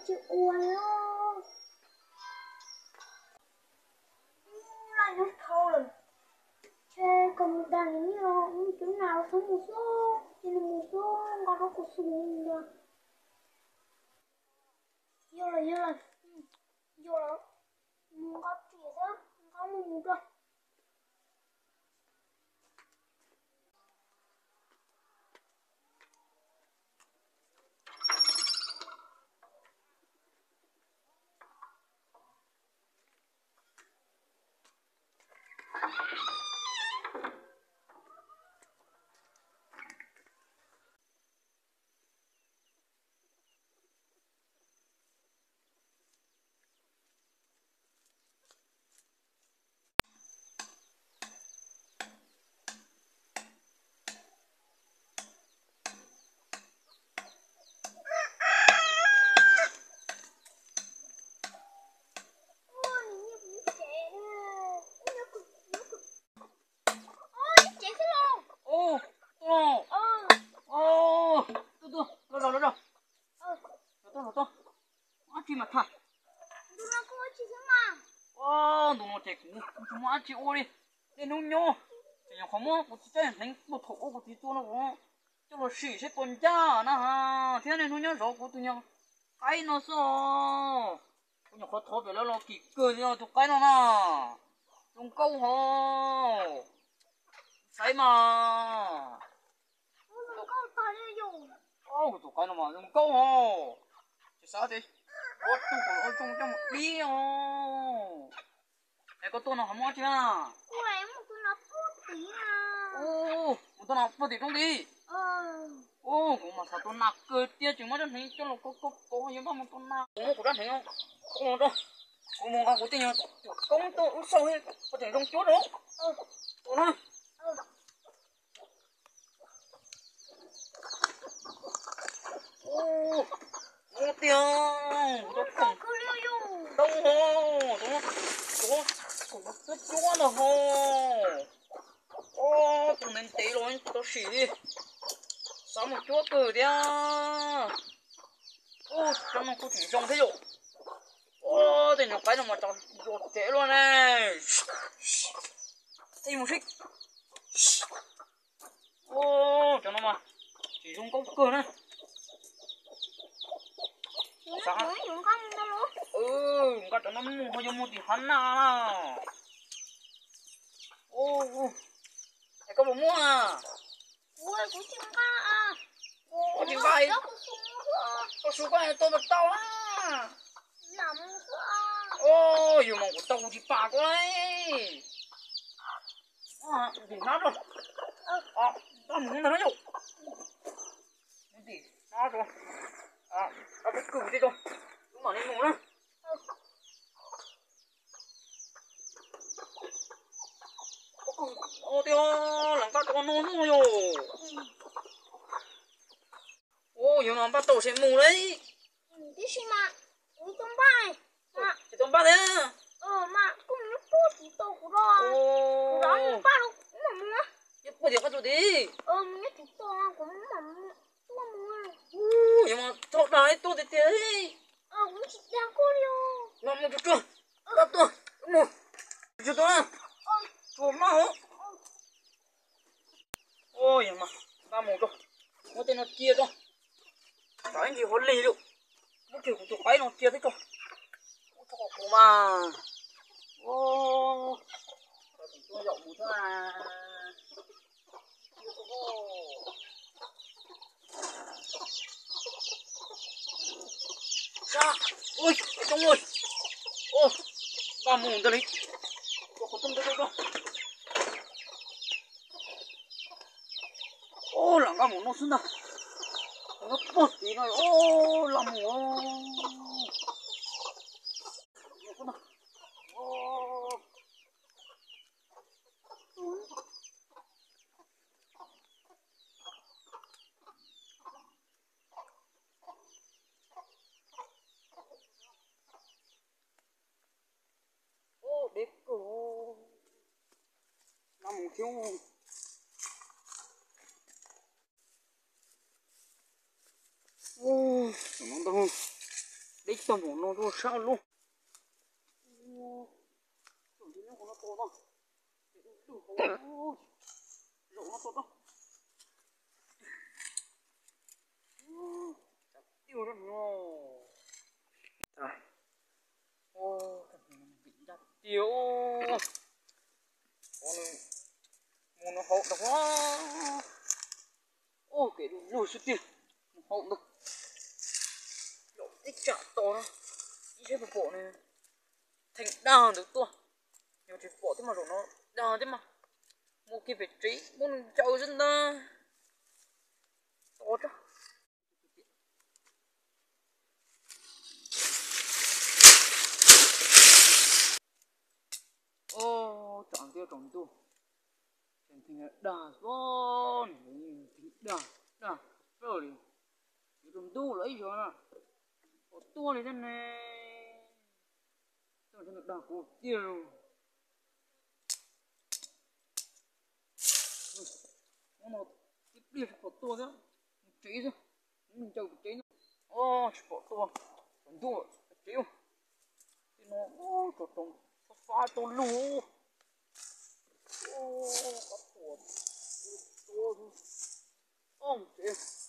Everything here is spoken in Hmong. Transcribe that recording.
Tsis ua li os. Laj nyob dhau lawm. Ces kom mus dag nws nyiaj los mus cov nas los xub mus xwb, ces nws mus xwb nqa rau kuv xwb ntag. Yog lawm, yog lawm, yog lawm, mus nqa riam xwb, nqa mus mus rau. Tuaj, tuaj, los zaum, los zaum. Los tuaj, los tuaj. Muaj dab tsi mas tham? Ntu no kuv ua tsis xwb mas. Ntu no ces kuv tsis muaj dab tsi ua li. Niaj hnub nyob, ces nyuam qhuav muab kuv txiv tsev hneev puag thaum ub kuv txiv tua no coj los sim seb puas ncaj na, thiab niaj hnub nyob zov kuv tus nyuag qaib no xwb os. Kuv nyuam qhuav thov pem lawv los kim kawg li tus qaib no na. Zoo nkauj hos. Saib mas. Tus qaib no mas zoo nkauj hos. Tsis xav tias ua tug kom ua zoo coj mus dib os. Es koj tuaj no ho muaj dab tsi na? Mus tuaj no puag tim roob tid. Kuv mas xav tua nas kawg tiag, tseem muab cov hneev coj los kov kov kov yuav npaj mus tua nas. Kuv muab kuv rab hneev no, kuv mus nqa kuv tej nyuag koob tuaj ub xauj, kuv tseem zoo cuab rau. Tus na. Muaj tiag, tus khoom ntau hos, tus, tus khoom cuab cuab ntawd hos. Tus ntev ntev los tsis tau sim li, xav mus cuab kawg thiab. Ub, rab no kuj tseem zoo thiab yom. Ub, tej nyuag qaib no mas tau zuag tsev luaj ne. Ib mus sib. Ub, cov no mas tseem zoo nkauj kawg na. Xav, nqa cov no mus ho yuav mus tim hav naj na. Ub, es koj puas muaj? Kuv tsis nqa. Koj tsis nqa, koj su koj tua puas tau na. Yus mas kuv tau kuv tsis pam koj. Ntim hnab rau. Npaj mus ntag na yom. Ntim hnab rau. Tau peb kwv tej rau. Wb mam li mus na. Ua tiag, lam nqa rau no no yom. Ua yog no npaj tau seb mus lauj. Tib si mas kuv tau npaj. Tsis tau npaj thiab. Mas koj mus nyob puag tim tos kuv los. Kuv rov npaj los kuv mam mus. Nyob puag tim qab tsuas tid. Mus nyob tim tos kuv mam tuaj mus. Yog mas txhob dag ib tuaj tiag tiag. Kuv tsis dag koj li os. Mas mus tsuag tsuag, tab tuaj mus. Tsuag tsuag na. Tsuag maj os. Yog mas npaj mus rau, muab tej no cia rau. Tsam ib ntsis hauv lig lawm. Muab kiag kuv tus qaib no cia thiab tso. Ub, tso kuv mas. Ub, tseem tuaj yaum mus thiab na. Sab, ui, coob ua. Ub, npaj mus ntag li. Ua qhov rooj ntawd rau. Ub, lam nqa mus no xwb ntag. Nqa puag tid no, ub, lam mus. Ub, deb kawg. Nqa mus thiab. Ub, tam no ntag, deb Tau mus no rau sab lub. Zaum no tau, zaum no tau. Tiag no. Vim ncaj tiag. Mus no hauv ntag. Ua kev du lug xwb tiag. Mus hauv ntag. Yog ib tsam tos na, ib sab pom pom ne, theej dag ntawd tuaj. Yog tsis pom thiab mas zaum no dag thiab mas. Mus kiag pem tsev muab nws ncaws xwb ntag. Tos tso. Oj, tsam thiab tsaus ntuj, ces nthwv dag xwb, nthwv dag, dag plaws li. Yuav tsaus ntuj lawm ib zaug na, pom tuaj li thiab ne. Tuaj nrhiav dag kuv tiag lauj. Hnub no tib pliag tsis pom tuaj thiab, mus tsev xwb, mus ncaws pem tsev no. Oj, tsis pom tuaj, tsaus ntuj tsev. Tej no tsaus tsaus, fab fab tau lug. Oj, qab tuaj, oj, mus tsev.